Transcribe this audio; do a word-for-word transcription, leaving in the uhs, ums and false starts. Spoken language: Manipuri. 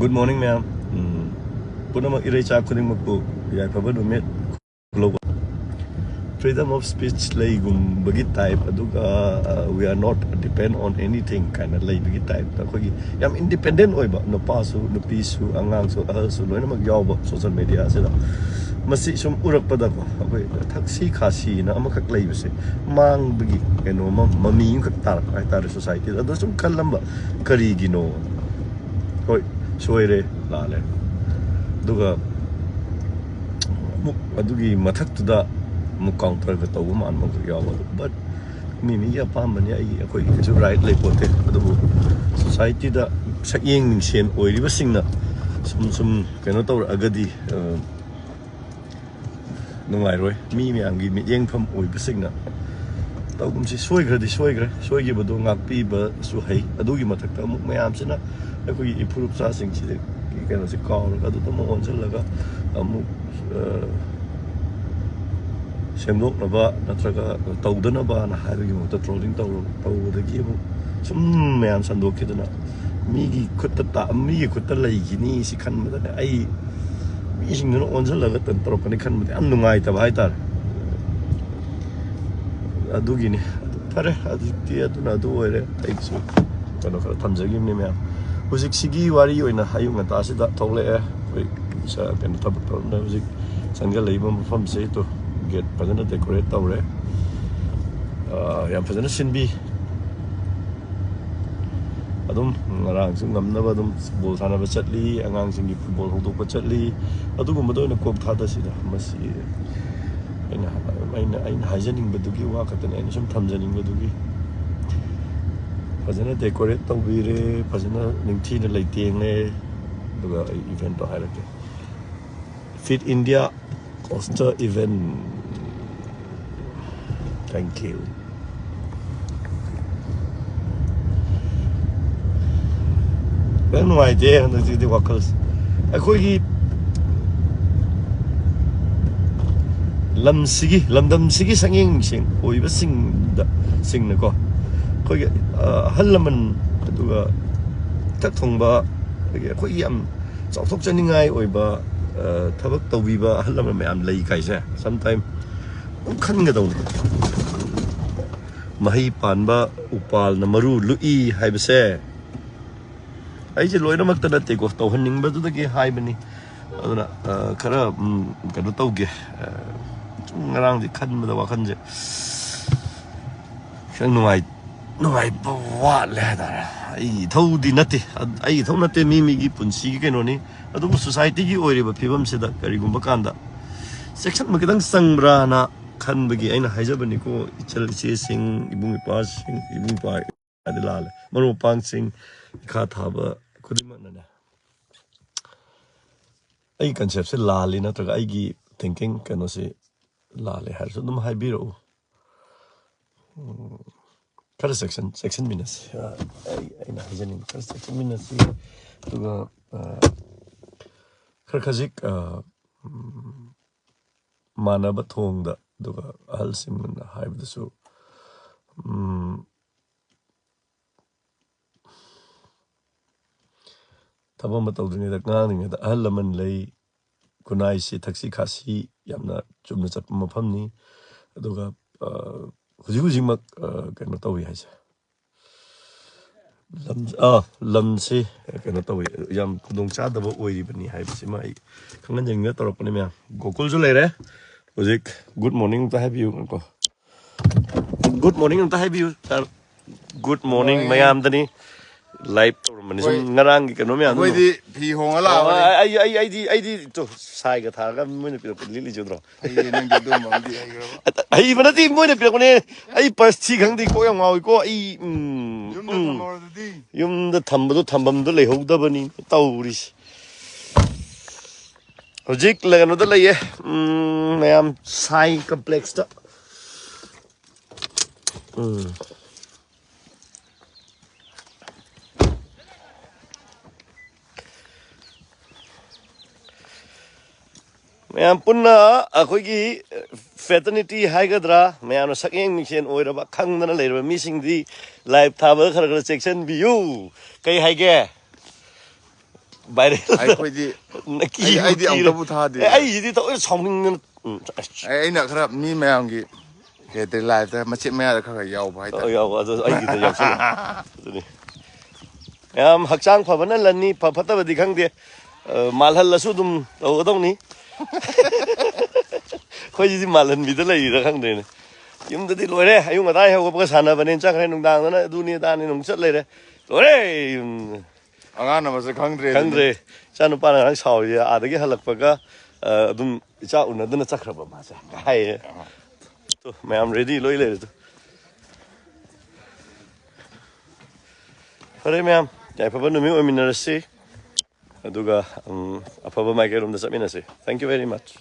Good morning, ꯃꯌꯥꯝ꯫ ꯎꯝ, ꯄꯨꯝꯅꯃꯛ, ꯏꯔꯩꯆꯥ ꯈꯨꯗꯤꯡꯃꯛꯄꯨ ꯌꯥꯏꯐꯕ ꯅꯨꯃꯤꯠ꯫ Global freedom of speech ꯂꯩꯒꯨꯝꯕꯒꯤ type, ꯑꯗꯨꯒ, uh, "We are not depend on anything" ꯀꯥꯏꯅ ꯂꯩꯕꯒꯤ type ꯇ, ꯑꯩꯈꯣꯏꯒꯤ ꯌꯥꯝ independent ꯑꯣꯏꯕ, ꯅꯨꯄꯥꯁꯨ ꯅꯨꯄꯤꯁꯨ ꯑꯉꯥꯡꯁꯨ ꯑꯍꯜꯁꯨ ꯂꯣꯏꯅꯃꯛ ꯌꯥꯎꯕ social media ꯑꯁꯤꯗ, ꯃꯁꯤ ꯁꯨꯝ ꯎꯔꯛꯄꯗꯀꯣ, ꯑꯩꯈꯣꯏ ꯊꯛꯁꯤ ꯈꯥꯁꯤꯅ ꯑꯃꯈꯛ ꯂꯩꯕꯁꯦ ꯃꯥꯡꯕꯒꯤ ꯀꯩꯅꯣꯝꯃ, ꯃꯃꯤ ꯑꯃꯈꯛ ꯇꯥꯔꯛꯄ ꯍꯥꯏꯇꯥꯔꯦ society ꯗ꯫ ꯑꯗꯣ ꯁꯨꯝ ꯈꯜꯂꯝꯕ, ꯀꯔꯤꯒꯤꯅꯣ? ꯍꯣꯏ, ꯁꯣꯏꯔꯦ, ꯂꯥꯜꯂꯦ꯫ ꯑꯗꯨꯒ ꯑꯃꯨꯛ ꯑꯗꯨꯒꯤ ꯃꯊꯛꯇꯨꯗ ꯑꯃꯨꯛ counter ꯒ ꯇꯧꯕ ꯃꯥꯟꯕ ꯑꯃꯈꯛ ꯌꯥꯎꯕ꯫ But ꯃꯤ ꯃꯤꯒꯤ ꯑꯄꯥꯝꯕꯅꯤ, ꯑꯩꯒꯤ, ꯑꯩꯈꯣꯏꯒꯤ ꯀꯩꯁꯨ right ꯂꯩꯄꯣꯟꯇꯦ꯫ ꯑꯗꯨꯕꯨ society ꯗ ꯁꯛꯌꯦꯡ ꯃꯤꯡꯁꯦꯟ ꯑꯣꯏꯔꯤꯕꯁꯤꯡꯅ ꯁꯨꯝ, ꯁꯨꯝ ꯀꯩꯅꯣ ꯇꯧꯔꯛꯑꯒꯗꯤ, ꯑ, ꯅꯨꯡꯉꯥꯏꯔꯣꯏ꯫ ꯃꯤ ꯃꯌꯥꯝꯒꯤ ꯃꯤꯠꯌꯦꯡꯐꯝ ꯑꯣꯏꯕꯁꯤꯡꯅ ꯇꯧꯒꯨꯝꯁꯤ꯫ ꯁꯣꯏꯈ꯭ꯔꯗꯤ ꯁꯣꯏꯈ꯭ꯔꯦ, ꯁꯣꯏꯈꯤꯕꯗꯣ ꯉꯥꯛꯄꯤꯕꯁꯨ ꯍꯩ꯫ ꯑꯗꯨꯒꯤ ꯃꯊꯛꯇ ꯑꯃꯨꯛ ꯃꯌꯥꯝꯁꯤꯅ ꯑꯩꯈꯣꯏꯒꯤ ꯏꯐꯨꯔꯨꯞ ꯆꯥꯁꯤꯡꯁꯤꯗꯒꯤ ꯀꯩꯅꯣꯁꯦ ꯀꯥꯎꯔꯒ ꯑꯗꯨꯗ ꯑꯃꯨꯛ ꯑꯣꯟꯁꯤꯜꯂꯒ ꯑꯃꯨꯛ, ꯑ, ꯁꯦꯝꯗꯣꯛꯅꯕ ꯅꯠꯇ꯭ꯔꯒ ꯇꯧꯗꯅꯕꯅ ꯍꯥꯏꯕꯒꯤ ꯃꯍꯨꯠꯇ trolling ꯇꯧꯔ-, ꯇꯧꯕꯗꯒꯤ ꯑꯃꯨꯛ ꯁꯨꯝ ꯃꯌꯥꯝ ꯁꯟꯗꯣꯛꯈꯤꯗꯅ, ꯃꯤꯒꯤ ꯈꯨꯠꯇ ꯇꯥ-, ꯃꯤꯒꯤ ꯈꯨꯠꯇ ꯂꯩꯈꯤꯅꯤ ꯁꯤ ꯈꯟꯕꯗꯅꯦ, ꯑꯩ ꯃꯤꯁꯤꯡꯗꯨꯅ ꯑꯣꯟꯁꯤꯜꯂꯒ ꯇꯧꯔꯛꯀꯅꯤ ꯈꯟꯕꯗ ꯌꯥꯝ ꯅꯨꯡꯉꯥꯏꯇꯕ ꯍꯥꯏꯇꯥꯔꯦ꯫ ꯑꯗꯨꯒꯤꯅꯤ꯫ ꯑꯗꯨ ꯐꯔꯦ, ꯍꯧꯖꯤꯛꯇꯤ ꯑꯗꯨꯅ ꯑꯗꯨ ꯑꯣꯏꯔꯦ꯫ ꯑꯩꯁꯨ ꯀꯩꯅꯣ ꯈꯔ ꯊꯝꯖꯈꯤꯕꯅꯤ ꯃꯌꯥꯝ꯫ ꯍꯧꯖꯤꯛꯁꯤꯒꯤ ꯋꯥꯔꯤ ꯑꯣꯏꯅ ꯑꯌꯨꯛ ꯉꯟꯇꯥꯁꯤꯗ ꯊꯣꯛꯂꯛꯑꯦ꯫ ꯑꯩꯈꯣꯏ ꯁ-, ꯀꯩꯅꯣ ꯊꯕꯛ ꯇꯧꯔꯝꯗꯥꯏ ꯍꯧꯖꯤꯛ ꯆꯪꯁꯤꯜꯂꯛꯏꯕ ꯃꯐꯝꯁꯦ, ꯇꯨ, gate ꯐꯖꯅ decorate ꯇꯧꯔꯦ꯫ ꯑ, ꯌꯥꯝ ꯐꯖꯅ ꯁꯤꯟꯕꯤ꯫ ꯑꯗꯨꯝ ꯉꯔꯥꯡꯁꯨ ꯉꯝꯅꯕ ꯑꯗꯨꯝ ꯕꯣꯜ ꯁꯥꯟꯅꯕ ꯆꯠꯂꯤ, ꯑꯉꯥꯡꯁꯤꯡꯒꯤ football ꯍꯧꯗꯣꯛꯄ ꯆꯠꯂꯤ꯫ ꯑꯗꯨꯒꯨꯝꯕꯗ ꯑꯣꯏꯅ ꯀꯣꯛ ꯊꯥꯗꯁꯤꯗ꯫ ꯃꯁꯤ ꯑꯩꯅ, ꯑꯩꯅ, ꯑꯩꯅ ꯍꯥꯏꯖꯅꯤꯡꯕꯗꯨꯒꯤ ꯋꯥ ꯈꯛꯇꯅꯤ, ꯑꯩꯅ ꯁꯨꯝ ꯊꯝꯖꯅꯤꯡꯕꯗꯨꯒꯤ꯫ ꯐꯖꯅ decorate ꯇꯧꯕꯤꯔꯦ, ꯐꯖꯅ ꯅꯤꯡꯊꯤꯅ ꯂꯩꯇꯦꯡꯉꯦ꯫ ꯑꯗꯨꯒ ꯑꯩ event ꯇꯣ ꯍꯥꯏꯔꯛꯀꯦ꯫ Fit India Coaster Event꯫ Thank you꯫ ꯈꯤꯇꯪ ꯅꯨꯡꯉꯥꯏꯇꯦ ꯍꯟꯗꯛꯁꯤꯗꯤ ꯋꯥꯈꯜꯁꯦ꯫ ꯑꯩꯈꯣꯏꯒꯤ ꯂꯝꯁꯤꯒꯤ, ꯂꯝꯗꯝꯁꯤꯒꯤ ꯁꯛꯌꯦꯡ ꯃꯤꯡꯁꯦꯡ ꯑꯣꯏꯕꯁꯤꯡꯗ, ꯁꯤꯡꯅꯀꯣ, ꯑꯩꯈꯣꯏꯒꯤ ꯑ, ꯑꯍꯜ ꯂꯃꯟ, ꯑꯗꯨꯒ ꯏꯊꯛ ꯊꯣꯡꯕ, ꯑꯗꯒꯤ ꯑꯩꯈꯣꯏꯒꯤ ꯌꯥꯝ ꯆꯥꯎꯊꯣꯛꯆꯅꯤꯡꯉꯥꯏ ꯑꯣꯏꯕ, ꯑ, ꯊꯕꯛ ꯇꯧꯕꯤꯕ ꯑꯍꯜ ꯂꯃꯟ ꯃꯌꯥꯝ ꯂꯩ ꯀꯥꯏꯁꯦ꯫ Sometime ꯑꯗꯨꯝ ꯈꯟꯒꯗꯧꯅꯤ꯫ ꯃꯍꯩ ꯄꯥꯟꯕ ꯎꯄꯥꯜꯅ ꯃꯔꯨ ꯂꯨꯛꯏ ꯍꯥꯏꯕꯁꯦ ꯑꯩꯁꯦ ꯂꯣꯏꯅꯃꯛꯇ ꯅꯠꯇꯦꯀꯣ, ꯇꯧꯍꯟꯅꯤꯡꯕꯗꯨꯗꯒꯤ ꯍꯥꯏꯕꯅꯤ꯫ ꯑꯗꯨꯅ, ꯑ, ꯈꯔ, ꯎꯝ, ꯀꯩꯅꯣ ꯇꯧꯒꯦ꯫ ꯑ, ꯁꯨꯝ ꯉꯔꯥꯡꯗꯤ ꯈꯟꯕꯗ ꯋꯥꯈꯜꯁꯦ ꯈꯤꯇꯪ ꯅꯨꯡꯉꯥꯏ-, ꯅꯨꯡꯉꯥꯏꯕ ꯋꯥꯠꯂꯦ ꯍꯥꯏꯇꯥꯔꯦ꯫ ꯑꯩꯒꯤ ꯏꯊꯧꯗꯤ ꯅꯠꯇꯦ, ꯑ-, ꯑꯩꯒꯤ ꯏꯊꯧ ꯅꯠꯇꯦ, ꯃꯤ ꯃꯤꯒꯤ ꯄꯨꯟꯁꯤꯒꯤ ꯀꯩꯅꯣꯅꯤ꯫ ꯑꯗꯨꯕꯨ societyꯒꯤ ꯑꯣꯏꯔꯤꯕ ꯐꯤꯕꯝꯁꯤꯗ ꯀꯔꯤꯒꯨꯝꯕ ꯀꯥꯟꯗ ꯆꯦꯛꯁꯤꯟꯕ ꯈꯤꯇꯪ ꯆꯪꯕ꯭ꯔꯥꯅ ꯈꯟꯕꯒꯤ ꯑꯩꯅ ꯍꯥꯏꯖꯕꯅꯤꯀꯣ, ꯏꯆꯜ ꯏꯆꯦꯁꯤꯡ, ꯏꯕꯨꯡ ꯏꯄ꯭ꯋꯥꯁꯤꯡ, ꯏꯕꯨꯡ ꯏꯄ꯭ꯋꯥ ꯑꯗꯨ ꯂꯥꯜꯂꯦ꯫ ꯃꯔꯨꯞ ꯃꯄꯥꯡꯁꯤꯡ, ꯏꯈꯥ ꯊꯥꯕ ꯈꯨꯗꯤꯡꯃꯛꯅꯅꯦ, ꯑꯩꯒꯤ conceptꯁꯦ ꯂꯥꯜꯂꯤ ꯅꯠꯇ꯭ꯔꯒ ꯑꯩꯒꯤ thinking ꯀꯩꯅꯣꯁꯤ ꯂꯥꯜꯂꯤ ꯍꯥꯏꯔꯁꯨ ꯑꯗꯨꯝ ꯍꯥꯏꯕꯤꯔꯛꯎ꯫ ꯎꯝ, ꯈꯔ ꯆꯦꯛꯁꯤꯟ-, ꯆꯦꯛꯁꯤꯟꯃꯤꯟꯅꯁꯤ꯫ ꯑ, ꯑꯩ, ꯑꯩꯅ ꯍꯥꯏꯖꯅꯤꯡꯕ ꯈꯔ ꯆꯦꯛꯁꯤꯟꯃꯤꯟꯅꯁꯤ꯫ ꯑꯗꯨꯒ, ꯑ, ꯈꯔ ꯈꯖꯤꯛ, ꯑ, ꯎꯝ, ꯃꯥꯟꯅꯕ ꯊꯣꯡꯗ, ꯑꯗꯨꯒ ꯑꯍꯜꯁꯤꯡꯅ ꯍꯥꯏꯕꯗꯁꯨ, ꯎꯝ, ꯊꯕꯛ ꯑꯃ ꯇꯧꯗ꯭ꯔꯤꯉꯩꯗ, ꯉꯥꯡꯗ꯭ꯔꯤꯉꯩꯗ ꯑꯍꯜ ꯂꯃꯟ ꯂꯩ, ꯈꯨꯟꯅꯥꯏꯁꯤ ꯊꯛꯁꯤ ꯈꯥꯁꯤ ꯌꯥꯝꯅ ꯆꯨꯝꯅ ꯆꯠꯄ ꯃꯐꯝꯅꯤ꯫ ꯑꯗꯨꯒ, ꯑ, ꯍꯧꯖꯤꯛ ꯍꯧꯖꯤꯛꯃꯛ, ꯑ, ꯀꯩꯅꯣ ꯇꯧꯔꯤ ꯍꯥꯏꯁꯦ꯫ ꯂꯝ-, ꯑ, ꯂꯝꯁꯤ ꯀꯩꯅꯣ ꯇꯧꯋꯤ, ꯌꯥꯝ ꯈꯨꯗꯣꯡ ꯆꯥꯗꯕ ꯑꯣꯏꯔꯤꯕꯅꯤ ꯍꯥꯏꯕꯁꯤꯃ ꯑꯩ ꯈꯪꯍꯟꯖꯅꯤꯡꯗꯅ ꯇꯧꯔꯛꯄꯅꯤ ꯃꯌꯥꯝ꯫ ꯒꯣꯀꯨꯜꯁꯨ ꯂꯩꯔꯦ ꯍꯧꯖꯤꯛ꯫ Good morning ꯑꯝꯇ ꯍꯥꯏꯕꯤꯌꯨ ꯀꯣ꯫ Good morning ꯑꯝꯇ ꯍꯥꯏꯕꯤꯌꯨ, sir꯫ Good morning ꯃꯌꯥꯝꯗꯅꯤ꯫ Live ꯇꯧꯔꯝꯕꯅꯤ ꯁꯨꯝ ꯑꯩꯈꯣꯏ ꯉꯔꯥꯡꯒꯤ ꯀꯩꯅꯣ ꯃꯌꯥꯝꯗꯣ꯫ ꯑꯩꯈꯣꯏꯗꯤ ꯐꯤ ꯍꯣꯡꯉ ꯑꯣ, ꯂꯥꯛꯑꯕꯅꯤ꯫ ꯑꯩ, ꯑꯩ, ꯑꯩꯗꯤ, ꯑꯩꯗꯤ ꯇꯣ, ꯁꯥꯏꯒ ꯊꯥꯔꯒ ꯃꯣꯏꯅ ꯄꯤꯔꯛꯄ ꯂꯤꯠꯂꯤꯁꯦ ꯎꯗ꯭ꯔꯣ? ꯍꯩꯌꯦ, ꯅꯪꯗꯤ ꯑꯗꯨꯝꯕ ꯑꯃꯗꯤ ꯍꯩꯈ꯭ꯔꯕ? ꯍꯩꯕ ꯅꯠꯇꯦ, ꯃꯣꯏꯅ ꯄꯤꯔꯛꯄꯅꯦ꯫ ꯑꯩ purse ꯊꯤ ꯈꯪꯗꯦ, ꯀꯣꯛ ꯌꯥꯝ ꯉꯥꯎꯏꯀꯣ꯫ ꯑꯩ, ꯎꯝ, ꯌꯨꯝꯗ ꯎꯝ꯫ ꯊꯝꯍꯧꯔꯗꯨꯗꯤ? ꯌꯨꯝꯗ ꯊꯝꯕꯗꯣ ꯊꯝꯐꯝꯗꯣ ꯂꯩꯍꯧꯗꯕꯅꯤ ꯇꯧꯔꯤꯁꯦ꯫ ꯍꯧꯖꯤꯛ ꯀꯩꯅꯣꯗ ꯂꯩꯌꯦ, ꯎꯝ, ꯃꯌꯥꯝ ꯁꯥꯏ complexꯇ꯫ ꯎꯝ꯫ ꯃꯌꯥꯝ ꯄꯨꯟꯅ ꯑꯩꯈꯣꯏꯒꯤ ꯐꯦꯇꯔꯅꯤꯇꯤ ꯍꯥꯏꯒꯗ꯭ꯔꯥ, ꯃꯌꯥꯝꯅ ꯁꯛꯌꯦꯡ ꯃꯤꯡꯁꯦꯟ ꯑꯣꯏꯔꯕ ꯈꯪꯗꯅ ꯂꯩꯔꯕ ꯃꯤꯁꯤꯡꯗꯤ ꯂꯥꯏꯚ ꯊꯥꯕꯗ ꯈꯔ ꯈꯔ ꯆꯦꯛꯁꯤꯟꯕꯤꯌꯨ꯫ ꯀꯩ ꯍꯥꯏꯒꯦ? ꯚꯥꯏꯔꯦꯜ꯫ ꯑꯩꯈꯣꯏꯗꯤ ꯅ ꯀꯤ- ꯑꯩ- ꯑꯩꯗꯤ ꯀꯤꯔꯦ꯫ ꯑꯃꯨꯛꯇꯕꯨ ꯊꯥꯗꯦ꯫ ꯑꯦ, ꯑꯩꯁꯤꯗꯤ ꯊꯑꯣꯏꯅ ꯁꯥꯎꯅꯤꯡꯗꯅ, ꯎꯝ, ꯑꯁ, ꯑꯩ- ꯑꯩꯅ ꯈꯔ ꯃꯤ ꯃꯌꯥꯝꯒꯤ ꯀꯩ ꯍꯥꯏꯇꯥꯔꯦ, ꯂꯥꯏꯐꯇ ꯃꯆꯦꯠ ꯃꯌꯥꯗ ꯈꯔ ꯈꯔ ꯌꯥꯎꯕ ꯑꯣ, ꯍꯥꯏꯇꯥꯔꯦ꯫ ꯌꯥꯎꯕ ꯑꯗꯨ ꯑꯩꯒꯤꯗ ꯌꯥꯎꯁꯜꯂꯣ꯫ ꯑꯗꯨꯅꯤ꯫ ꯃꯌꯥꯝ, ꯍꯛꯆꯥꯡ ꯐꯕꯅ ꯂꯟꯅꯤ, ꯐ ꯐꯠꯇꯕꯗꯤ ꯈꯪꯗꯦ꯫ ꯑ, ꯃꯥꯜꯍꯜꯂꯁꯨ ꯑꯗꯨꯝ ꯇꯧꯒꯗꯧꯅꯤ꯫ ꯑꯩꯈꯣꯏꯁꯤꯗꯤ ꯃꯥꯜꯍꯟꯕꯤꯗ ꯂꯩꯔꯤꯔ ꯈꯪꯗ꯭ꯔꯦꯅꯦ꯫ ꯌꯨꯝꯗꯗꯤ ꯂꯣꯏꯔꯦ, ꯑꯌꯨꯛ ꯉꯟꯇꯥ ꯍꯧꯒꯠꯄꯒ ꯁꯥꯟꯅꯕꯅꯦꯅ ꯆꯠꯈ꯭ꯔꯦ, ꯅꯨꯡꯗꯥꯡꯗꯅ ꯑꯗꯨꯅꯤ ꯑꯗꯥꯅꯤ ꯑꯗꯨꯝ ꯆꯠ ꯂꯩꯔꯦ꯫ ꯂꯣꯏꯔꯦ ꯌꯨꯝ꯫ ꯑꯉꯥꯡꯅ ꯃꯁꯛ ꯈꯪꯗ꯭ꯔꯦ ꯑꯗꯨꯅꯤ꯫ ꯈꯪꯗ꯭ꯔꯦ꯫ ꯏꯆꯥ ꯅꯨꯄꯥꯅ ꯉꯔꯥꯡ ꯁꯥꯎꯔꯤ, ꯑꯥꯗꯒꯤ ꯍꯜꯂꯛꯄꯒ, ꯑ, ꯑꯗꯨꯝ ꯏꯆꯥ ꯎꯅꯗꯅ ꯆꯠꯈ꯭ꯔꯕ ꯃꯥꯁꯦ ꯍꯥꯏꯌꯦ꯫ ꯇꯨ, ꯃꯌꯥꯝ ꯔꯦꯗꯤ ꯂꯣꯏ ꯂꯩꯔꯦ ꯇꯨ꯫ ꯐꯔꯦ ꯃꯌꯥꯝ, ꯌꯥꯏꯐꯕ ꯅꯨꯃꯤꯠ ꯑꯣꯏꯃꯤꯟꯅꯔꯁꯤ꯫ ꯑꯗꯨꯒ, ꯎꯝ, ꯑꯐꯕ ꯃꯥꯏꯀꯩꯔꯣꯝꯗ ꯆꯠꯃꯤꯟꯅꯁꯤ꯫ Thank you very much꯫